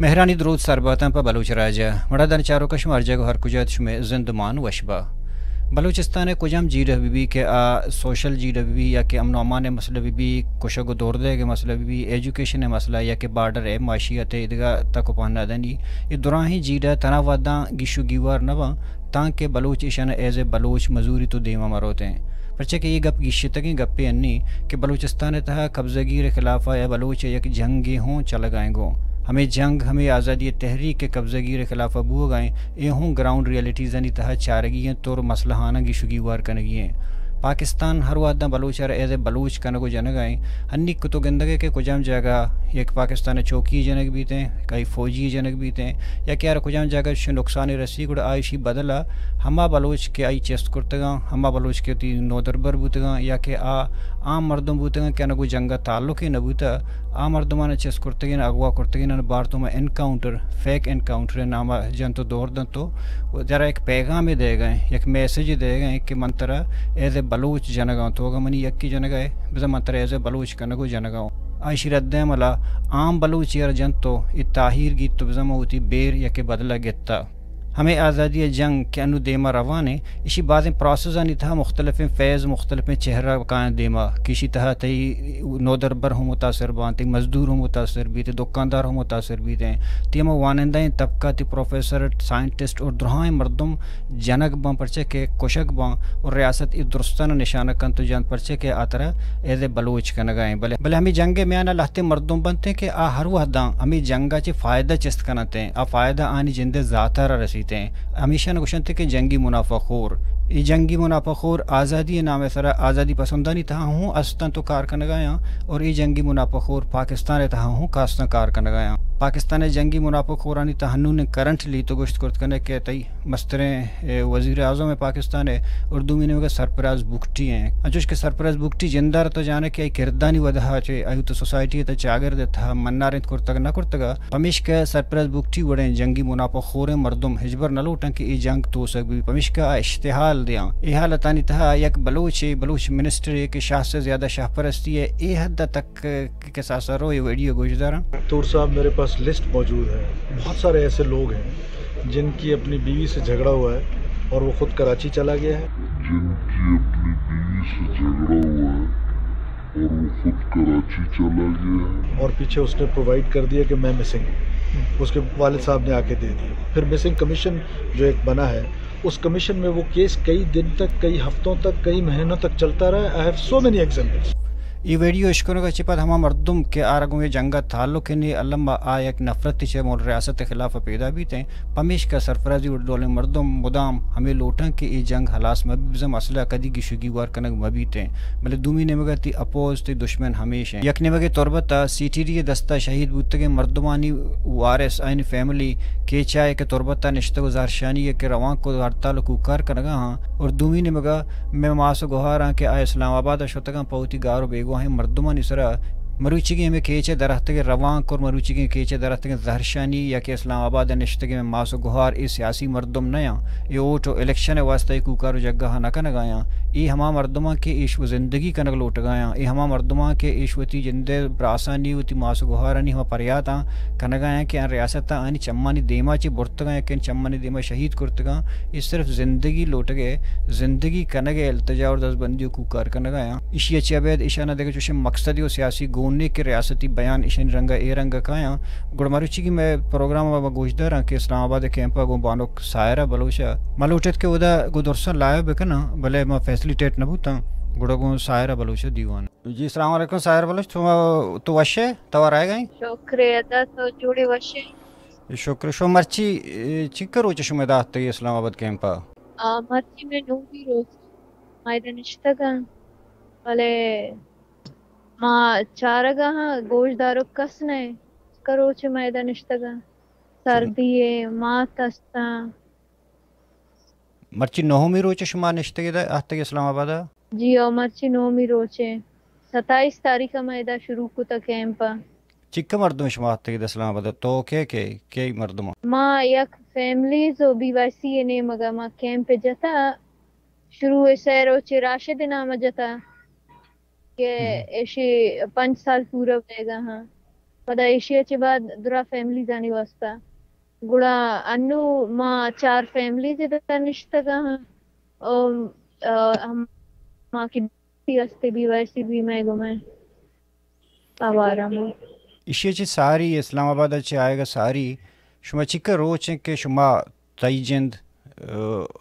مہرانی دروت سر باتاں پہ بلوچ راج ءَ۔ مڑادان چاروکاں شما ہر جاگہ ءُ ہر کجا ات، شمئے زندمان وش با۔ بلوچستان ءِ کجام جیڑہ بہ بی کہ آ سوشل جیڑہ بہ بی یا کہ امن ءُ امان ءِ مسئلہ بہ بی، کشگ ءُ دور دئیگ ءِ مسئلہ بہ بی، ایجوکیشن ءِ مسئلہ یا کہ بارڈر ءِ معاشیات ءِ دگہ تک ءُ پہنادانی، اے دراہیں جیڑہ تنا وھداں گیش ءُ گیوار نہ باں، تانکہ بلوچ ایشاں ایز اے بلوچ مزوری تو دیما مروتیں۔ پرچہ کہ اے گپ گیشتگیں گپے انی کہ بلوچستان ءِ تہا قبضہ گیر ءِ خلاف ءَ یا بلوچ ءِ یک جنگے ہوں چلگائیں گوں۔ ہمے جنگ، ہمے آزادی ءِ تحریک کہ قبضہ گیر ءِ خلاف ءَ بوگا ایں، اے ہوں گراؤنڈ ریئلٹیزانی تہا چارگی انت اور مسئلہ آناں گیش ءُ گیوار کنگی ایں۔ پاکستان ہر وھداں بلوچ ءَ را ایز اے بلوچ کنگ ءُ جنگا ایں۔ ہنی کہ تو گندگ ئے کہ کجام جاگہ یک پاکستان ءِ چوکی جنگ بیتیں، کئی فوجی جنگ بیتیں، یا کہ آرا کجام جاگہ چہ نقصانے رسی، گڑا آ ایشی بدل ءَ ہما بلوچ کہ آئی چست کرتگاں، ہما بلوچ کہ وتی نودربر بوتگاں، یا کہ آ عام مردم بوتگاں کہ آناں گوں جنگ ءَ تعلقے نہ بوتہ، آ مردماں چست کرتگیں، اغوا کرتگیں، آناں بارت ءُ ما انکاؤنٹر، فیک انکاؤنٹر ءِ نام ءَ جنت ءُ دور دنت ءُ ترا یک پیغامے دئیگا ایں، یک میسجے دئیگا ایں کہ من ترا ایز اے بلوچ جنگا آں، تو اگاں منی یکے جنگا ئے، بزاں من ترا ایز اے بلوچ کنگ ءُ جنگا آں۔ آ ایشی رد عمل ءَ عام بلوچے ءَ را جنت ءُ اے تاہیر گیت ءُ بزاں ما وتی بیر یکے بدل ءَ گپتہ۔ ہمے آزادی ءِ جنگ کہ انوں دیما روان ایں، ایشی بازیں پروسیسانی تہا مختلفیں فیز، مختلفیں چہرہ کایاں دیما، کہ ایشی تہا تئی نودربر ہم متاثر باں، تئی مزدور ہم متاثر بیت، دکاندار ہم متاثر بیت ایں، تئی ہما وانندہ ایں طبقہ، تئی پروفیسر، سائنٹسٹ اور درہائیں مردم جنگ باں، پرچہ کہ کشگ باں اور ریاست اے درستاں نشانہ کنت ءُ جنت، پرچہ کہ آ ترا ایز اے بلوچ کنگا ایں۔ بلے، بلے ہمے جنگ ءِ میان ءَ لہتیں مردم بنت ایں کہ آ ہر وھداں ہمے جنگ ءَ چہ فائدہ چست کننت ایں، آ فائدہ آنی جند ءِ ذات ءَ را رسیت ایں۔ ہمیشاں گوشنت کہ جنگی منافع خور، اے جنگی منافع خور آزادی ءِ نام ءِ سرا آزادی پسندانی تہا ہوں است انت ءُ کار کنگا یاں اور اے جنگی منافع خور پاکستان ءِ تہا ہوں کاستاں کار کنگا یاں۔ پاکستان ءِ جنگی منافع خورانی تہا ہنون کرنٹلی تو گوشت کرت کنئے کہ تئی مستریں، اے، وزیر اعظم ءِ پاکستان ءِ اور دومی نیمگ ءَ سرفراز بگٹی ایں۔ انچوش کہ سرفراز بگٹی جند ءَ را تو جانئے کہ آئی کردانی وجہ ءَ چہ آئی تو سوسائٹی ءِ تہ چاگرد ءِ تہا منارنت کرتگ نہ کرتگ، پمیشکا سرفراز بگٹی وڑیں جنگی منافع خوریں مردم ہچبر نہ لوٹاں کہ اے جنگ توسگ بہ بیت، پمیشکا آ اشتعال دیاں۔ اے حالتانی تہا یک بلوچے، بلوچ منسٹرے کہ شاہ سے زیادہ شاہ پرستی ءِ اے حد ءَ تک کہ کساس ءَ رو اے ویڈیو گوش داراں۔ طور صاحب، میرے پاس لسٹ موجود ہے، بہت سارے ایسے لوگ ہیں جن کی اپنی بیوی سے جھگڑا ہوا ہے اور وہ خود کراچی چلا گیا ہے۔ جن کی اپنی بیوی سے جھگڑا ہوا ہے اور وہ خود کراچی چلا گیا ہے۔ اور پیچھے اس نے پرووائیڈ کر دیا کہ میں مسنگ ہوں۔ اس کے والد صاحب نے آ کے دے دیا۔ پھر مسنگ کمیشن جو ایک بنا ہے، اس کمیشن میں وہ کیس کئی دن تک، کئی ہفتوں تک، کئی مہینوں تک چلتا رہا۔ I have so many examples۔ اے ویڈیو اشکنگ ءَ چہ پد ہما مردم کہ آرا گوں اے جنگ ءَ تعلق نی الما آ یک نفرت چہ مول ریاست ءِ خلاف ءَ پیدا بیت ایں۔ پمیشکا سرفرازی وڑ ڈولیں مردم مدام ہمے لوٹاں کہ اے جنگ ہلاس مہ بی، بزاں مسئلہ کدی گیش ءُ گیوار کنگ مہ بیت ایں، بلے دومی نیمگ ءَ تئی اپوز، تئی دشمن ہمیش ایں۔ یک نیمگے تربت ءَ سی ٹی ڈی ءِ دست ءَ شہید بوتگیں مردمانی وارث، آیانی فیملی کیچ ءَ کہ تربت ءَ نشتگ ءُ زہرشانی ءَ کہ روانک ءُ ہڑتال ءُ کوکار کنگ ءَ آں، اور دومی نیمگ ءَ مئے ماس ءُ گہاراں کہ آ اسلام آباد ءَ شتگ آں پہ وتی گار ءُ بیگواہیں مردمانی سرا مروچیگیں ہمے کیچ ءِ دراتکگیں روانک اور مروچیگیں کیچ ءِ دراتکگیں زہرشانی یا کہ اسلام آباد ءَ نشتگیں مئے ماس ءُ گہار اے سیاسی مردم نہ آں، اے ووٹ ءُ الیکشن ءِ واستہ اے کوکار ءُ جگہ ءَ نہ کنگ ءَ آں۔ اے ہما مردم آں کہ ایش ءُ زندگی کنگ لوٹگ ءَ آں۔ اے ہما مردم آں کہ ایش وتی جند ءِ براسانی، وتی ماس ءُ گہارانی ہما پریات آں کنگ ءَ آں کہ آں ریاست ءَ آنی چمانی دیما چہ برتگ آں یا کہ چمانی دیما شہید کرتگ آں۔ اے صرف زندگی لوٹگ ءِ، زندگی کنگ ءِ التجا اور دزبندی ءُ کوکار کنگ ءَ آں۔ ایشی ءَ چہ ابید ایشاناں دگہ چوشیں مقصدے ءُ سیاسی گون نے کہ ریاستی بیان ایشانی رنگ ءَ اے رنگ ءَ کایاں۔ گڑا مروچیگی مئے پروگرام ءَ ما گوشداراں کہ اسلام آباد ءِ کیمپ ءَ گوں بانک سائرہ بلوچ ءَ ما لوٹ ات کہ اودا گوں درساں لائیو بہ کناں، بلے ما فیسلیٹیٹ نہ بوتاں۔ گڑا گوں سائرہ بلوچ ءَ دیوان۔ جی، السلام علیکم سائرہ بلوچ، تو، تو وش ئے؟ تو رائے گئیں؟ شکر ادا، تو جوڑے وش ئے؟ شکر۔ شو مرچی، اے، چنکہ روچ شما داتگی اسلام آباد کیمپ ءَ؟ آ، مرچی مئے نومی روچ، ما ادا نشتگاں، بلے ما چارگ ءَ آں، گوش داروک کس نہ، کروچ ما ادا نشتگاں۔ سردی ءَ مات استاں۔ مرچی نہمی روچ شما نشتگ ادا، آتگ اسلام آباد ءَ؟ جی او، مرچی نہمی روچ ءَ۔ ستائیس تاریخ ءَ ما ادا شروع کتا کیمپ ءَ۔ چکہ مردم شما آتگ ادا اسلام آباد ءَ؟ تو کے کے، کے مردم؟ ما یک فیملیز و بی وائی سی ءِ نیمگ ءَ ما کیمپ جتا۔ شروع ءَ سہ روچ ءَ راشد ءِ نام ءَ جتا کہ ہم۔ ایشی پنچ سال پورا بیگا ہاں۔ پدا ایشی ءَ چہ بعد درا فیملیزانی واسطہ۔ گڑا انو ما چار فیملیز ادا نشتگ آں۔ او، آ، ہما کہ ہستے بی وائی سی بی مئے گومئے آوارا ما۔ ایشی ءَ چہ ساری، اسلام آباد ءَ چہ آیگ ءَ ساری، شما چکہ روچ انت کہ شما تئی جند، آ،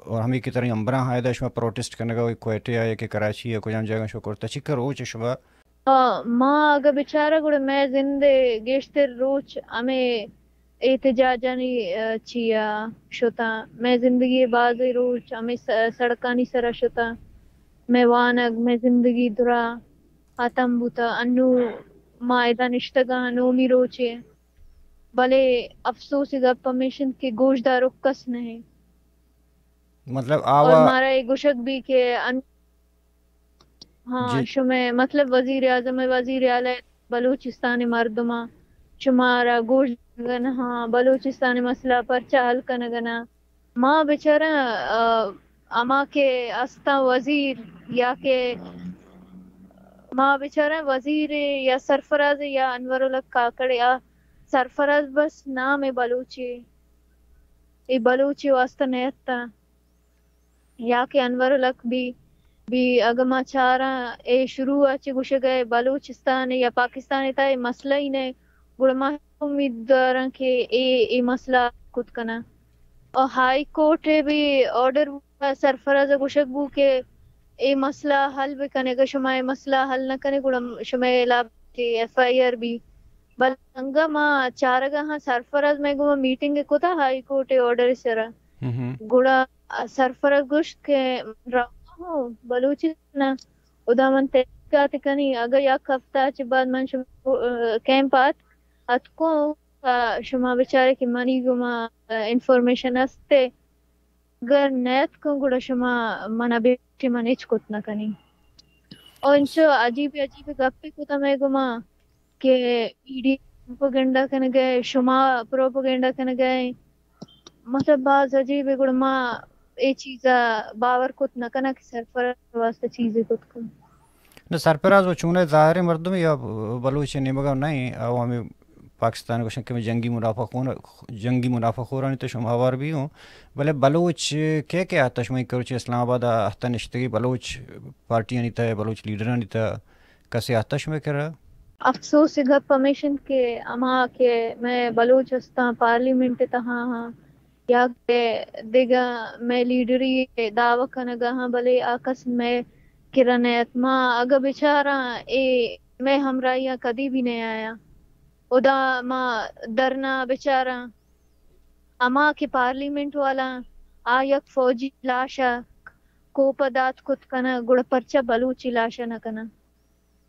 اور ہمے کہ ترا ہمبراہ آں ادا شما پروٹیسٹ کنگ ءَ کوئٹہ ءَ یا کہ کراچی ءَ کجام جاگہ شما کرتا، چکہ روچ شما؟ آ، ما اگہ بچارا گڑا مئے زند ءِ گیشتر روچ ہمے احتجاجانی، آ، چیا شتاں۔ مئے زندگی ءِ بازیں روچ ہمے س-، سڑکانی سرا شتاں۔ مئے وانگ، مئے زندگی درا ختم بوتہ۔ انو ما ادا نشتگاں، نومی روچے۔ بلے افسوس ءِ گپ ہمیش انت کہ گوشداروک کس نہ انت۔ مطلب، اور آوا مارا اے گوشگ بی کہ ان-، ہاں، جی۔ شمئے مطلب وزیر اعظم ءِ، وزیر اعلی بلوچستان ءِ مردماں شمارا گوش دنگ ءَ نہ آں، بلوچستان ءِ مسئلہ پرچا حل کنگ ءَ نہ آں۔ ما بچاراں، آ، ہما کہ استاں وزیر یا کہ ما بچاراں وزیر یا سرفراز یا انور الحق کاکڑ یا سرفراز بس نام ءِ بلوچے، اے بلوچے واسطہ نیتاں۔ یا کہ انور الحق بی، بی اگہ ما چاراں اے شروع ءَ چہ گوشگ ءَ بلوچستان یا پاکستان ءِ تہ ءَ اے مسئلہ ہی نہ، گڑا ما امید داراں کہ اے، اے مسئلہ کت کناں۔ اور ہائی کورٹ ءِ بی آرڈر بوتا، سرفراز ءَ گوشگ بو کہ اے مسئلہ حل بکنے، اگہ شما اے مسئلہ حل نہ کنے گڑا شمئے خلاف ایف آئی آر بی۔ بلے انگہ ما چارگا ہاں سرفراز مئے گوما میٹنگ کتا ہائی کورٹ ءِ آرڈر ءِ سرا۔ ہم۔ گڑا سرفراز گوشت کہ رواں ہوں بلوچستان ءَ، ادا من تحقیقات کنی، اگہ یک ہفتہ چہ بعد من شما، آ، کیمپ آت، اتکوں، آ، شما بچارے کہ منی گوما، آ، انفارمیشن ہستے، اگر نیتکوں گڑا شما منا بے من ہچ کت نہ کنی۔ اور انچو عجیب عجیب گپے کتا مئے گوما کہ میڈیا پروپیگنڈا کنگا، شما پروپیگنڈا کنگا، مطلب باز عجیب ہے۔ گڑا ما اے چیزا باور کت نہ کناں کہ سرفراز واسطہ چیزے کت کن۔ نہ، سرفراز و چونہ ظاہر مردم یا بلوچ نیمگا نہ، او ہمیں پاکستان گوشن کہ میں جنگی منافع خور، جنگی منافع خورانی تو شما ہوار بھی ہوں، بلے بلوچ کے کے آتا شما کروچی اسلام آباد آتا نشتگی بلوچ پارٹیانی تا، بلوچ لیڈرانی تا کسے آتا شما کرا؟ افسوس ءِ گپ ہمیش انت کہ ہما کہ مئے بلوچ استاں پارلیمنٹ ءِ تہا ہاں یا کہ دگہ مئے لیڈری دعوی کنگا ہاں، بلے آ کس مئے کرا نیت۔ ما اگہ بچاراں اے مئے ہمراہیاں کدی بھی نہ آیاں۔ ادا ما دھرنا بچاراں، ہما کہ پارلیمنٹ والا آ یک فوجی لاشا کوپہ دات کت کناں، گڑا پرچا بلوچی لاشا نہ کناں؟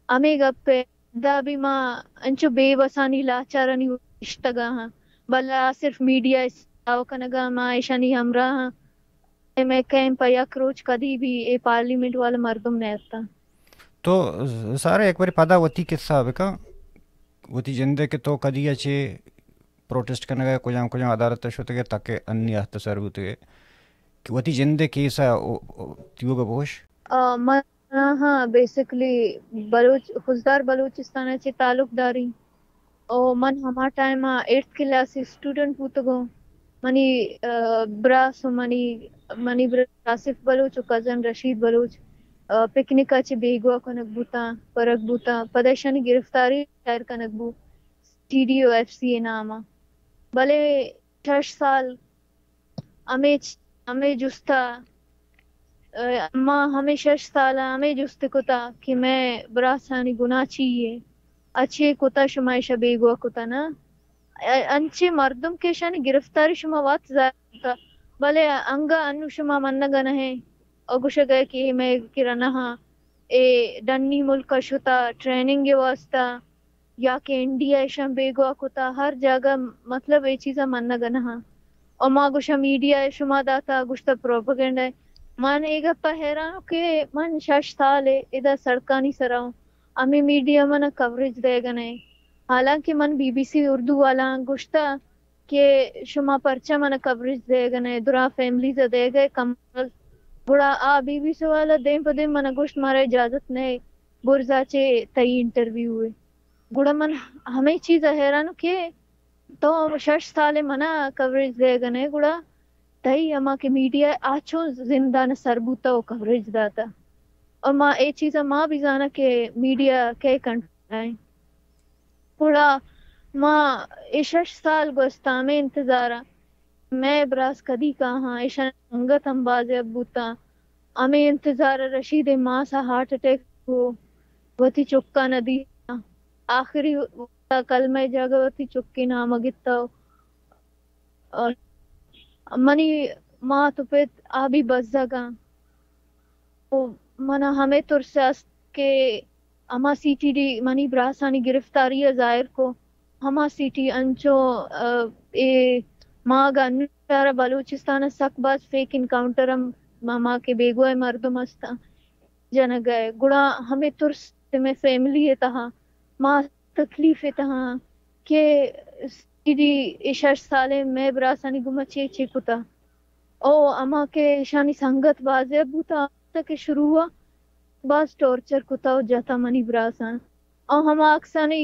ہمے گپ ءَ ادا بھی ما انچو بے وسانی لاچارانی اشتگا ہاں، بلے آ صرف میڈیا ءِ ساو کنگا، ما ایشانی ہمراہ ہاں۔ اے مئے کیمپ ءَ یک روچ کدی بھی اے پارلیمنٹ والا مردم نہ اتاں۔ تو سارے ایک باری پدا وتی قصہ بکن، وتی جندے کہ تو کدی اچے پروٹیسٹ کنگا کجام کجام عدالت ءَ شتگے تاکہ انی اختصار بوتگے کہ وتی جندے کیس ءَ او، او، تیوگا بوش۔ آ، من ہاں، بیسیکلی بلوچ، خضدار بلوچستان ءَ چہ تعلق داری۔ او من ہما ٹائم ءَ ایٹتھ کلاس اسٹوڈنٹ بوتگوں۔ منی، آ، براس و منی، منی براس آصف بلوچ و کزن رشید بلوچ، آ، پکنک ءَ چہ بیگواہ کنگ بوتاں، برگ بوتاں۔ پدا ایشانی گرفتاری دائر کنگ بو T D O F C ءِ نام ءَ۔ بلے شش سال ہمے چ-، ہمے جستا، ء، ما ہمے شش سال ء ہمے جست کتا کہ مئے براسانی گناہ چی یے؟ ء چے کتا شما ایشا بیگواہ کتا نا؟ ء انچیں مردم کہ ایشانی گرفتاری شما وت ظاہر کتا، بلے انگا انو شما منگا نہ ئے ء گوشگا ئے کہ اے مئے کرا نہ آں، اے ڈنی ملکا شتا ٹریننگ ء واسطہ، یا کہ انڈیا ایشاں بیگواہ کتا، ہر جاگہ مطلب اے چیزاں منگا نہ آں۔ و ما گوشاں میڈیا ء شما داتا، گوشتا پروپیگنڈا ء۔ من اے گپا حیران کہ من شش سال ء ادا سڑکانی سرا اوں، ہمے میڈیا منا کوریج دئیگا نہ۔ حالانکہ من بی بی سی اردو والا آں گوشتا کہ شما پرچا منا کوریج دئیگا نہ، درا فیملیز ء دئیگا کم۔ گڑا آ بی بی سی والا دیم پہ دیم منا گوشت مارا اجازت نہ، برزا چے تئی انٹرویو ء۔ گڑا من ہمے چیز ء حیران کہ تو شش سال ء منا کوریج دیگ ء نئے، گڑا تئی ہما کہ میڈیا آ چون زندان ء سر بوتا و کوریج داتا۔ اور ما اے چیز ء ما بھی زانا کہ میڈیا کئے کنٹرول ء انت۔ گڑا ما اے شش سال گوستا ہمے انتظار ء مئے براس کدی کاہاں، ایشانی سنگت ہم بازیاب بوتاں۔ ہمے انتظار ء رشید ء ماس ء ہارٹ اٹیک کو، وتی چکاں نہ دیتاں۔ آخری وقت ء کلمہ ء جاگہ وتی چکے نام ء گتا۔ اور منی مات و پت آ بھی بزگ آں۔ و منا ہمے ترس است کہ ہما سیٹی ڈی منی براسانی گرفتاری ء ظاہر کو، ہما سیٹی انچو، ء، اے ماگ ء انو چارا بلوچستان ء سک باز فیک انکاؤنٹر ہم ہما کہ بیگواہ مردم استاں جنگ ء، گڑا ہمے ترس مئے فیملی ء تہا ما تکلیف ء تہا کہ سیٹی ڈی اے شش سال ء مئے براسانی گوما چے چے کتا۔ او ہما کہ ایشانی سنگت بازیاب بوتا، آتا کہ شروع ء باز ٹارچر کتا و جتا منی براساں۔ او ہما عکسانی،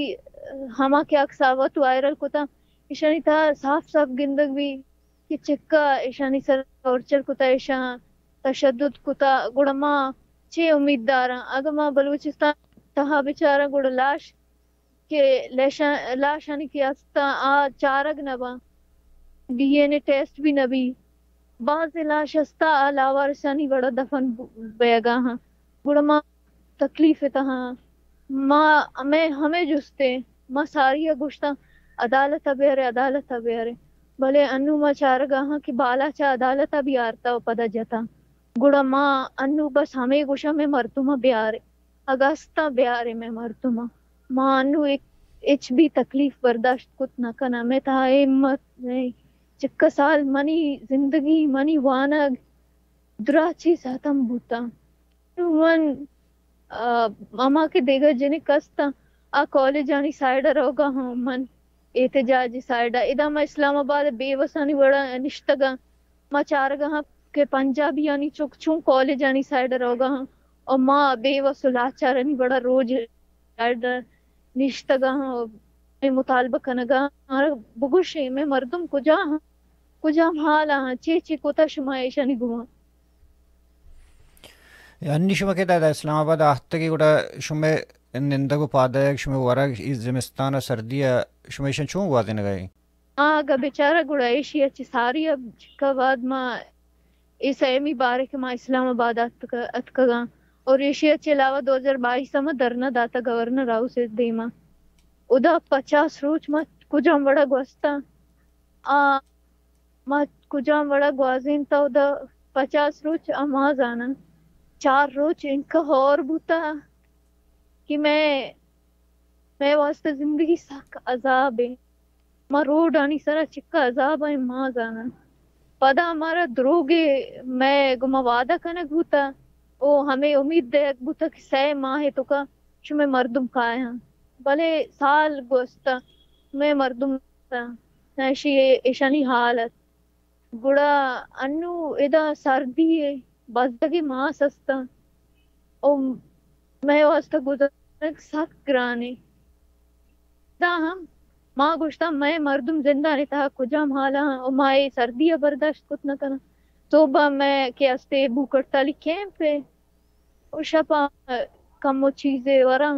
ہما کہ عکس آ وت وائرل کتا، ایشانی تہا صاف صاف گندگ بی کہ چکا ایشانی سر ٹارچر کتا، ایشاں تشدد کتا، گڑا ما چے امید داراں؟ اگہ ما بلوچستان تہا بچاراں، گڑا لاش کہ لیشاں، لاشانی کہ استاں، آ چارگ نہ باں، ڈی این اے ٹیسٹ بھی نہ بی۔ بازیں لاش استا، آ لاوارثانی وڑا دفن ب-، بیگا ہاں۔ گڑا ما تکلیف ء تہا، ما ہمے، ہمے جستے، ما ساری ء گوشتاں، عدالت ء بیارے، عدالت ء بیارے۔ بلے انو ما چارگا ہاں کہ بالاچ ء عدالت ء بھی آرتا و پدا جتا۔ گڑا ما انو بس ہمے گوشاں، مئے مردم ء بیارے۔ اگہ استاں بیارے مئے مردماں۔ ما انو ہچ، ہچ بھی تکلیف برداشت کت نہ کناں۔ مئے تہا اے ہمت نئیں۔ چکہ سال منی زندگی، منی وانگ، دراہ چیز ختم بوتاں۔ من، آ، ہما کہ دگہ جنک استاں، آ کالجانی سائیڈ ء روگا ہاں، من احتجاجی سائیڈ ء۔ ادا ما اسلام آباد ء بے وسانی وڑا نشتگاں۔ ما چارگا ہاں کہ پنجابیانی چک چون کالجانی سائیڈ ء روگا ہاں، اور ما بے وس و لاچارانی وڑا روج سائیڈ ء نشتگا ہاں، مطالبہ کنگا ہاں۔ بگوشے، مئے مردم کجا ہاں؟ کجام حال ء ہاں؟ چے چے کتا شما ایشانی گوما؟ انی شما کہ دادا اسلام آباد آہتگے، گڑا شمئے نندگ و پادایگ، شمئے ورگ، اے زمستان ء سردی ء شما ایشاں چون گوازینگ ء ئے؟ آ اگہ بچارہ گڑا ایشی ء چہ ساری ء چکا بعد ما اے سیمی بارے کہ ما اسلام آباد ء اتک-، اتکگاں اور ایشی ء چہ علاوہ دو ہزار بائیس ء ما دھرنا داتگ گورنر ہاؤس ء دیما۔ ادا پچاس روچ ما کجام وڑا گوستاں؟ آ، ما کجام وڑا گوازینتہ ادا پچاس روچ؟ آ ما زاناں۔ چار روچ انکہ ہور بوتہ کہ مئے، مئے واسطہ زندگی سک عذاب ایں۔ ما روڈانی سرا چکہ عذاب ایں، ما زاناں۔ پدا مارا دروگے مئے گوما وعدہ کنگ بوتہ او ہمے امید دئیگ بوتہ کہ سئے ماہ توکا شمئے مردم کایاں۔ بلے سال گوستہ، مئے مردم نہ ایشی، ایشانی حال ات۔ گڑا انو ادا سردی ء بزگیں ماس استاں او مئے واستہ گزرگ سک گران ء۔ ادا ہم ما گوشتاں، مئے مردم زندان ء تہا کجام حالاں و ما اے سردی ء برداشت کت نہ کناں۔ صبح ء مئے کہ استے بھوک ہڑتالی کیمپ ء و شپاں کمو چیزے وراں۔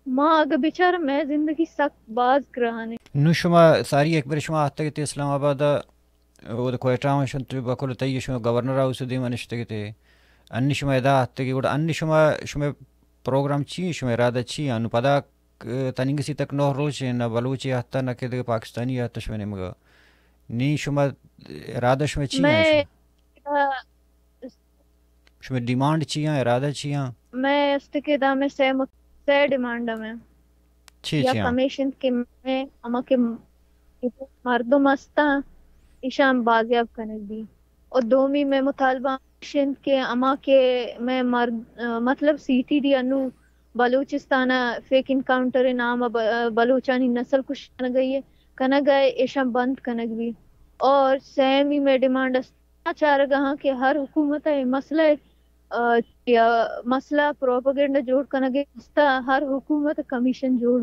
ما اگہ بچارم، مئے زندگی سک باز گران انت۔ نوں شما ساری یک برے شما آتکگ ات اسلام آباد ء، اود کوئٹہ ء شنت بکل تئی شما گورنر ہاؤس ء دیما نشتگ ات۔ انی شما ادا آتکگ، گڑا انی شما، شما پروگرام چی انت؟ شما ارادہ چی انت؟ انوں پدا ک-، تنینگسی تک نہ روچ انت، نہ بلوچے آتہ، نہ کہ دگہ پاکستانی آتہ شما نیمگا۔ نی شما ارادہ شما چی انت؟ مئے شما؟ شمئے ڈیمانڈ چی آں، ارادہ چی آں؟ مئے است کہ دامے سئے مت-، سئے ڈیمانڈ ہمیں۔ چی یا چی آں؟ کمیشن کہ مئے ہما کہ مردم استاں، ایشان بازیاب کنگ بی۔ اور دومی مئے مطالبہ ایش انت کہ ہما کہ مئے مرد-، مطلب سی ٹی ڈی انو بلوچستان ء فیک انکاؤنٹر ء نام ء ب-، بلوچانی نسل کش کنگ ء، کنگ ء ایشان بند کنگ بی۔ اور سیمی مئے ڈیمانڈ است۔ چارگاہاں کہ ہر حکومت ء اے مسئلہ ء آ، یا مسئلہ پروپیگنڈا جوڑ کنگ ءِ واسطہ ہر حکومت کمیشن جوڑ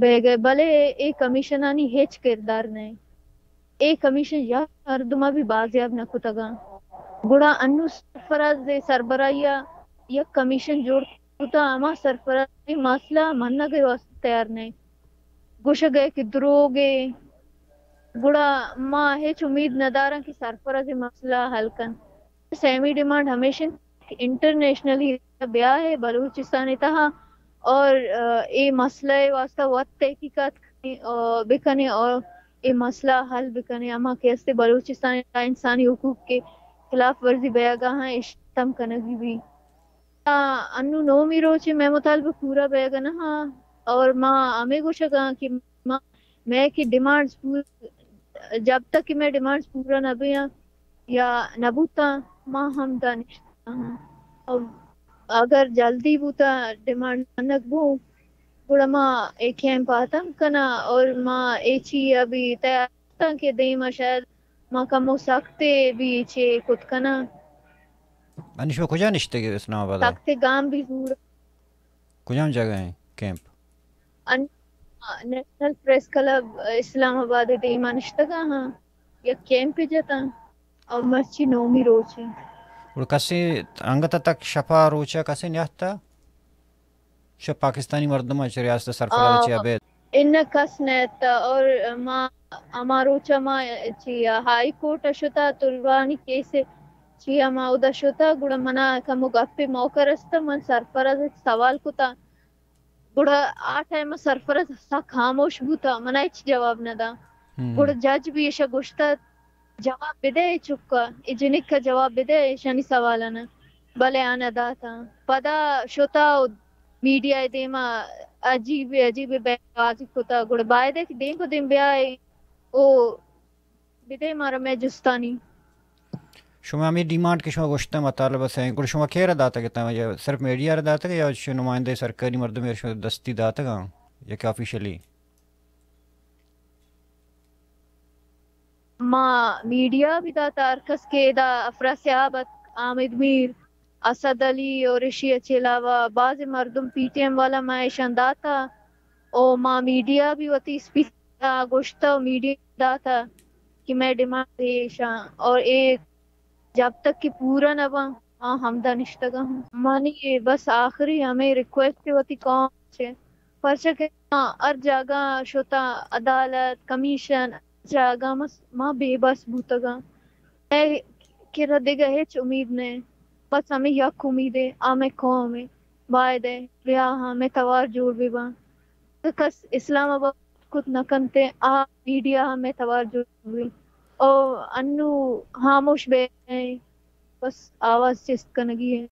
بیگ ءَ، بلے اے کمیشنانی ہچ کردار نہ اِنت۔ اے کمیشن یک مردم ءَ بھی بازیاب نہ کتگ اَنت۔ گڑا انوں سرفراز ءِ سربراہی ءَ یک کمیشن جوڑ کتگ، ہما سرفراز ءِ مسئلہ منگ ءِ واسطہ تیار نہ اِنت۔ گوشگ ءَ کہ دروگ ءَ، گڑا ما ہچ امید نہ داراں کہ سرفراز ءِ مسئلہ حل کنت۔ سیمی ڈیمانڈ ہمیش اِنت کہ انٹرنیشنلی بیائے بلوچستان ءِ تہا اور، آ، اے مسئلہ ءِ واسطہ وت تحقیقات کنیں، آ، بکنیں اور اے مسئلہ حل بکنیں۔ ہما کہ ہستے بلوچستان ءِ تہا انسانی حقوق ءِ خلاف ورزی بیگ ءَ اَنت، ایش ختم کنگ بہ بیت۔ آ، انوں نومی روچ ءَ مئے مطالبہ پورا بیگ ءَ نہ اَنت اور ما ہمے گوشگ ءَ آں کہ ما، مئے کہ ڈیمانڈز پور-، جب تک کہ مئے ڈیمانڈز پورا نہ بیاں یا نہ بوتاں، ما ہمدا نشتگ آں۔ اور اگر جلدی بوتاں ڈیمانڈ منگ بو، گڑا ما اے کیمپ ختم کناں اور ما اے چی ءَ بھی تیار اتاں کہ دیم ءَ شاید ما کمو سخت ءَ بھی چے کت کناں۔ انوں شما کجا نشتگ ئے اسلام آباد ءَ؟ سخت گام بھی زور۔ کجام جاگہ ایں کیمپ؟ ان-، نیشنل پریس کلب اسلام آباد ءِ دیم ءَ نشتگ آں، یک کیمپ جتاں اور مرچی نومی روچ ایں۔ اور کسے انگت تک شپا روچا کسے نیاہتا؟ شپ پاکستانی مردماں چہ ریاست سرفراز چہ ابید۔ اناں کس نہ اتہ اور ما ہما روچ ءَ ما چی ہائی کورٹ ءَ شتہ، طلبانی کیس ءَ چی ءَ ما اودا شتہ، گڑا منا کمو گپ ءِ موقع رستہ، من سرفراز ءَ سوال کتہ، گڑا آ ٹائم ءَ سرفراز سک خاموش بوتہ، منا ہچ جواب نہ دا۔ ہم۔ گڑا جج بھی ایشا گوشتہ، جواب بدئے چکا، اے جنکا جواب بدئے ایشانی سوالاناں۔ بلے آ نہ داتاں۔ پدا شتا و میڈیا ءِ دیما عجیب عجیب بہر بازی کتا، گڑا باید اے کہ دیم پہ دیم بیائے او بدئے مارا مئے جستانی۔ شما ہمے ڈیمانڈ کہ شما گوشتہ مطالبہ سئیں، گڑا شما کئے را داتگ اتاں؟ یا صرف میڈیا را داتگ یا چہ نمائندہ سرکاری مردمے را شما دستی داتگ آں یا کہ آفیشلی؟ ما میڈیا بھی داتا، ہر کس کہ ادا افرا صاحب ات، حامد میر، اسد علی اور اشی ءَ چہ علاوہ باز مردم پی ٹی ایم والا ما ایشان داتا۔ او ما میڈیا بھی وتی اسپیچ ءَ گوشتا و میڈیا داتا کہ مئے ڈیمانڈ ایشاں اور اے جب تک کہ پورا نہ باں، آ ہمدا نشتگ آں۔ منی بس آخری ہمے ریکویسٹ اے وتی قوم چہ، پرچا کہ ما ہر جاگہ شتاں، عدالت، کمیشن، ہر جاگہ ما، ما بے بس بوتگ آں۔ مئے کرا دگہ ہچ امید نہ۔ بس ہمے یک امید اے، آ مئے قوم اے۔ باید اے بیا ہمے توار جوڑ بہ باں۔ کس اسلام آباد کت نہ کنت، آ میڈیا ہمے توار جوڑ بہ بیت۔ او انو خاموش بہ، بس آواز چست کنگی اے۔